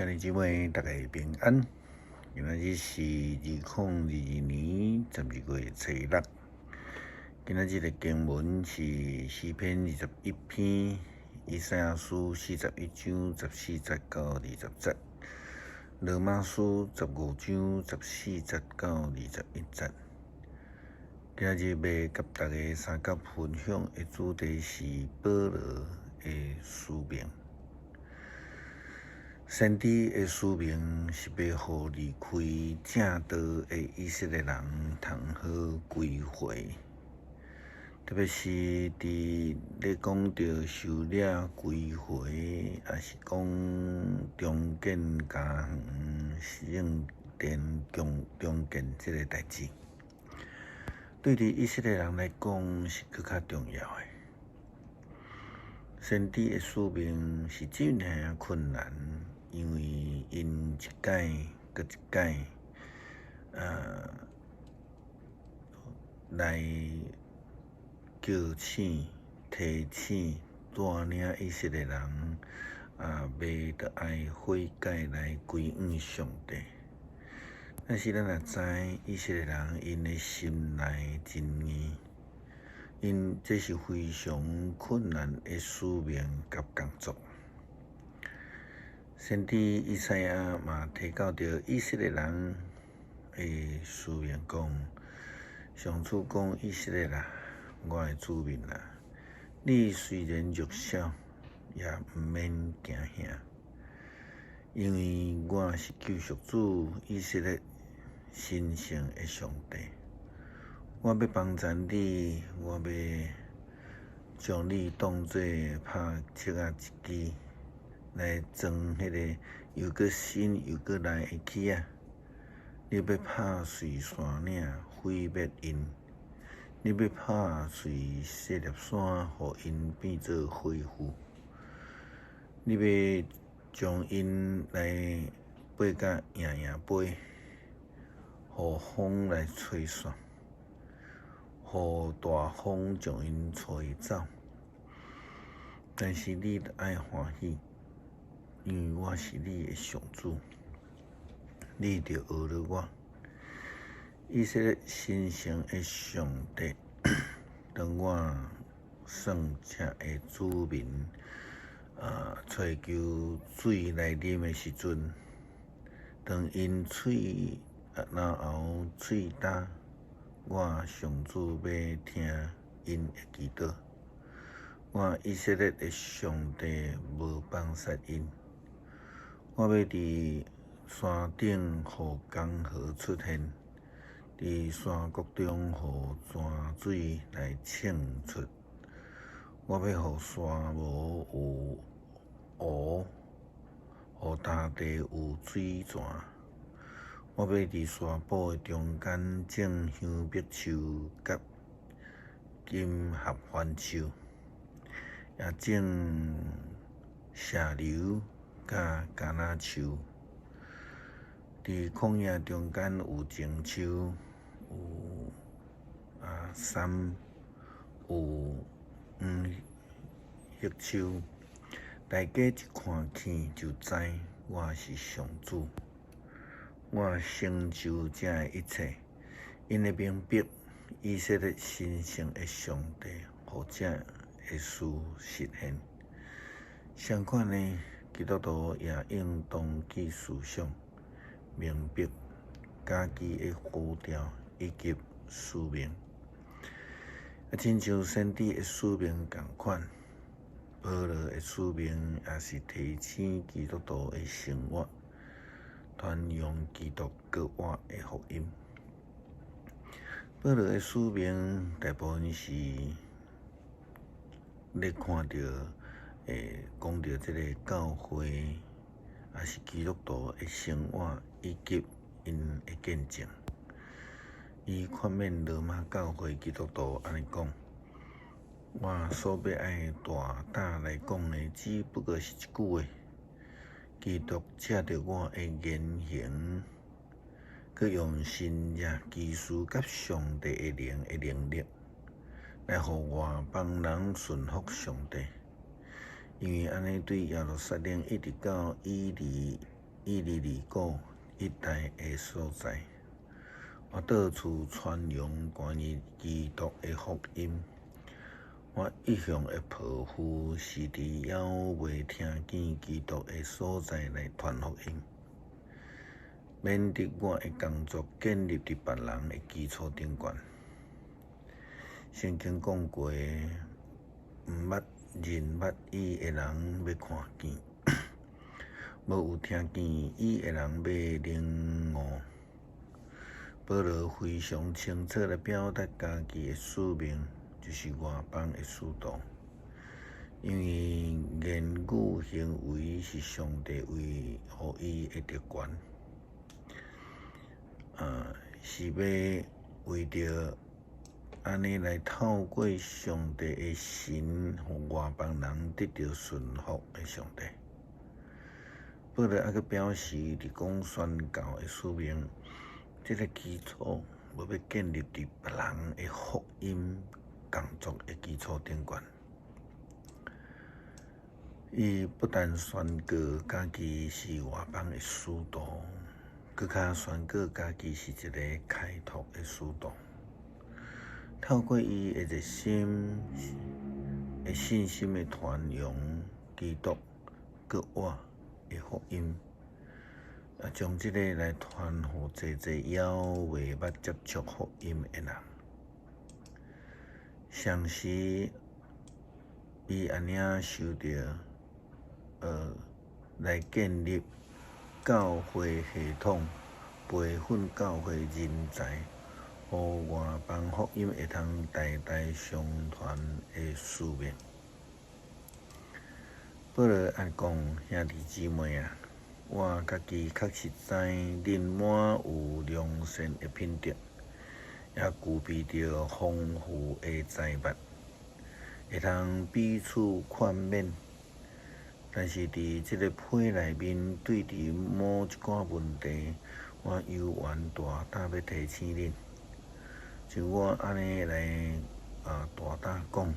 兄弟姊妹，大家平安。今仔日是2022年12月初六。今仔日的經文是詩篇21篇，以賽亞書41章14節到20節，羅馬書15章14節到21節。今仔日欲佮大家相佮分享的主題是保羅的使命。先知的使命是欲予離開正道的以色列人通好歸回，特別是佇咧講著受掠歸回，抑是講重建家園、聖殿重建這个代誌，對佇以色列人來講是閣較重要的。先知的使命是真爾困難，因為𪜶一擺閣一擺，來叫醒、提醒、帶領以色列人，欲著愛悔改來歸向上帝。但是咱也知，以色列人𪜶的心內真硬。𪜶這是非常困難的使命佮工作。先知以賽亞嘛提到著以色列人的使命，講：上主講以色列啊，我的子民啊，你雖然弱小，也毋免驚嚇，因為我是救贖主以色列神聖的上帝。我欲幫贊你，我欲將你當做拍尺仔一支，來裝彼个又閣新又閣來的起仔。你欲拍碎山嶺，毀滅𪜶；你欲拍碎細粒山，予𪜶變做灰燼。你欲將𪜶來掰甲硬硬掰，予風來吹散。予大風將𪜶吹走，但是你著愛歡喜，因為我是你的上主，你著學了我。以色列神聖的上帝，當我聖潔的子民揣求水來啉的時陣，當𪜶喙嚨喉喙焦，我上主欲聽𪜶的祈禱，我以色列的上帝無放殺𪜶。我欲佇山頂予江河出現，佇山谷中予泉水來衝出。我欲予沙漠有湖，予乾地有水泉。我欲佇沙埔的中間種香柏樹佮金合歡樹，也種石榴佮橄欖樹。佇曠野中間有棕樹，有杉，有黃檜樹。大家一看見就知我是上主。我成就這一切，𪜶會明白以色列神聖的上帝，予這个事實現。相款呢，基督徒也應當去思想，明白家己的呼召以及使命。親像先知的使命仝款，保羅的使命也是提醒基督徒的生活，傳揚基督復活的福音。保羅的使命大部分是咧看著，講著這个教會，抑是基督徒的生活以及𪜶的見證。伊勸勉羅馬教會基督徒按呢講：我所欲愛大膽來講的，只不過是一句話。基督藉著我的言行，閣用神蹟奇事佮上帝的靈的能力，來予外邦人順服上帝。因為按呢，對耶路撒冷一直到以利伊利里哥一帶的所在，我到處傳揚關於基督的福音。我一向的抱負是佇猶未聽見基督的所在來傳福音，免得我的工作建立佇別人的基礎頂懸。聖經講過，毋捌認捌伊的人欲看見，無有聽見伊的人欲領悟。保羅非常清楚來表達家己的使命，就是外邦的使徒，因為言語行為是上帝委予伊的特權，是欲為著按呢來透過上帝的神，予外邦人得著順服的上帝。保羅猶閣表示，佇講宣教的使命，這个基礎無欲建立佇別人的福音工作的基礎頂懸。伊不但宣告家己是外邦的使徒，閣較宣告家己是一个開拓的使徒。透過伊的熱心、的信心的傳揚基督，閣我的福音，將這个來傳予濟濟猶未捌接觸福音的人。同時，伊按呢受著，來建立教會系統，培訓教會人才，予外邦福音會通代代相傳的使命。保羅按講，兄弟姊妹啊，我家己確實知，恁滿有良善的品德，也具備著豐富的財物，會通彼此勸勉。但是佇這个批內面，對佇某一寡問題，我猶原大膽欲提醒恁。像我按呢來大膽講，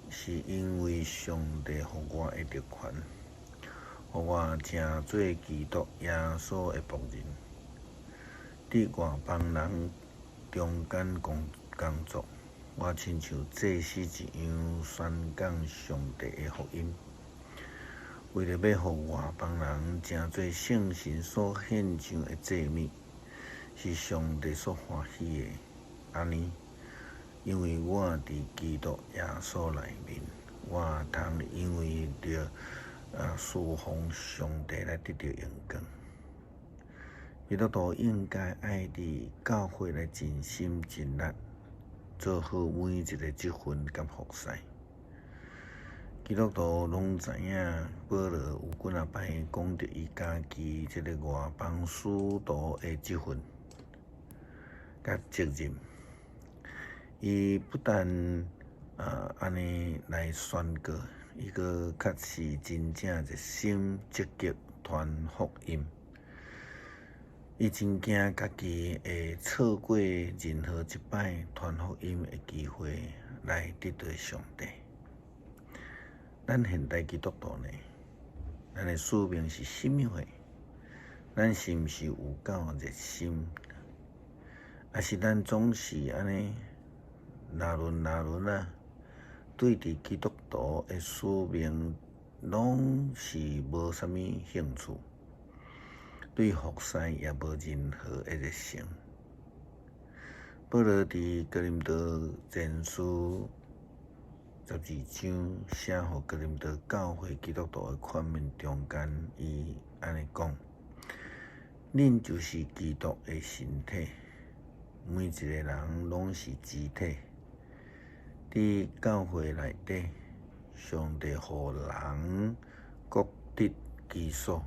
是因為上帝予我的特權，予我成做基督耶穌的僕人，佇外邦人中間工作，我親像祭司一樣宣講上帝的福音，為著欲予外邦人成做聖神所獻上的祭物，是上帝所歡喜的。按呢，因為我佇基督耶穌內面，我通因為著侍奉上帝來得著榮光。基督徒應該愛佇教會來盡心盡力，做好每一個職分佮服侍。基督徒攏知影，保羅有幾若擺講著伊家己這个外邦使徒的職分佮責任。伊不但按呢來宣告，伊閣確是真正熱心積極傳福音。伊真驚家己會錯過任何一擺傳福音的機會來得著上帝。咱現代基督徒呢？咱的使命是啥物貨？咱是毋是有夠熱心？抑是咱總是按呢拉圇拉圇啊？對佇基督徒的使命攏是無啥物興趣，對服侍也無任何的熱誠。保羅佇哥林多前書12章寫予哥林多教會基督徒的勸勉中間，伊按呢講：恁就是基督的身體，每一个人攏是肢體。佇教會內底，上帝予人各得其所，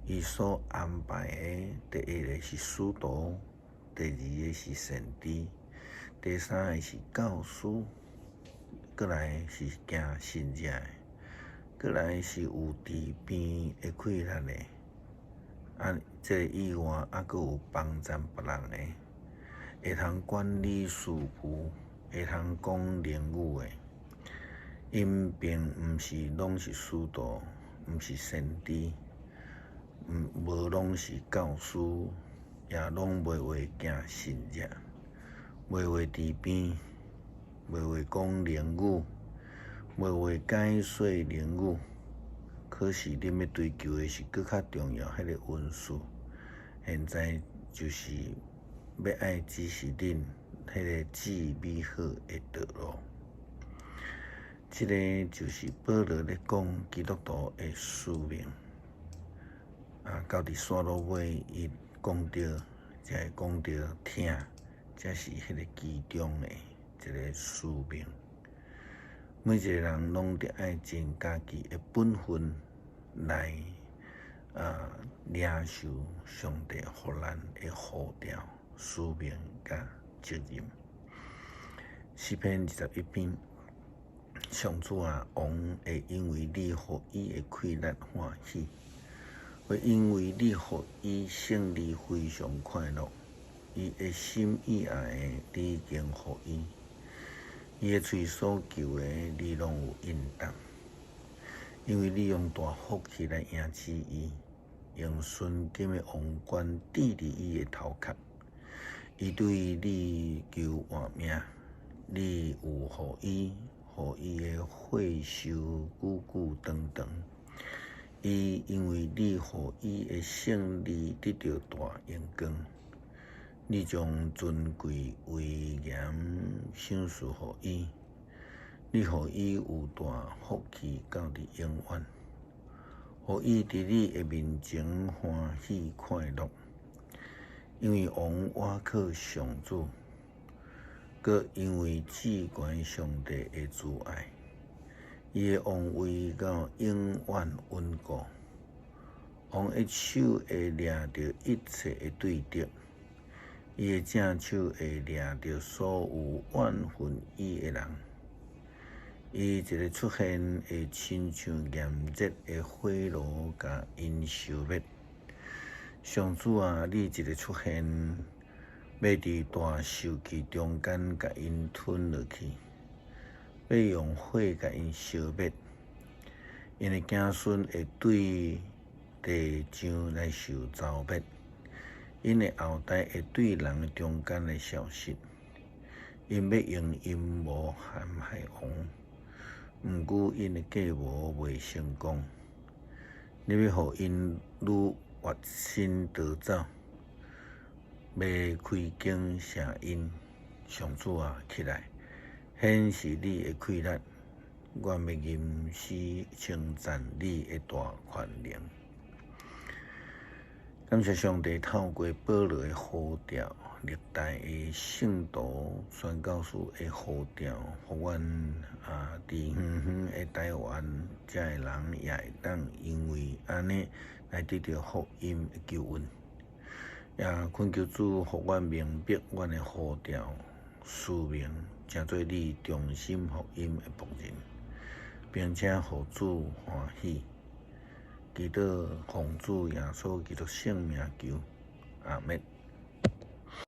伊所安排的，第一个是使徒，第二个是先知，第三个是教師，閣來是行神蹟的，閣來是有治病的氣力的，這个以外，猶閣有幫贊別人的，會通管理事務，會通講靈語的。𪜶並毋是攏是使徒，毋是先知，無攏是教師，也攏袂話行神跡，袂話治病，袂話講靈語，袂話解說靈語。可是恁欲追求的是閣較重要彼个恩賜。現在就是欲愛指示恁彼个至美好的道路。這个就是保羅咧講基督徒的使命。啊，到佇煞落尾，伊講著，才會講著疼，才是彼个其中的一个使命。每一个人攏著愛盡家己的本分來領受上帝予咱的呼召、使命佮責任。詩篇21篇，上主啊，王會因為你予伊的氣力歡喜，會因為你予伊勝利非常快樂。伊的心意愛的，你已經予伊。伊的喙所求的，你攏有應答，因為你用大福氣來迎接伊，用純金的王冠戴佇伊的頭殼。伊對你求活命，你有予伊，予伊的歲壽久久長長。伊因為你予伊的勝利得著大榮光。你將尊貴威嚴賞賜予伊，你予伊有大福氣到佇永遠，予伊佇你的面前歡喜快樂，因為王倚靠上主，閣因為至懸上帝的慈愛，伊的王位到永遠穩固，王的手會掠著一切的對敵。伊的正手會掠著所有怨恨伊的人。伊一个出現，會親像炎熱的火爐，共𪜶燒滅。上主啊，你一个出現，欲佇大受氣中間共𪜶吞落去，欲用火共𪜶燒滅。𪜶的子孫會對地上來受糟滅。𪜶的後代會對人的中間來消失，𪜶欲用陰謀陷害王，毋過𪜶的計謀袂成功。你欲予𪜶愈越身逃走，欲開弓射𪜶。上主啊，起來，顯示你的氣力，阮欲吟詩稱讚你的大權能。感謝上帝透過保羅的呼召，歷代的聖徒宣教士的呼召，予阮佇遠遠的台灣遮的人也會當因為按呢來得著福音的救恩。也懇求主，予阮明白阮的呼召使命，成做你忠心福音的僕人，並且予主歡喜。祈禱奉主耶穌基督聖名求，阿們。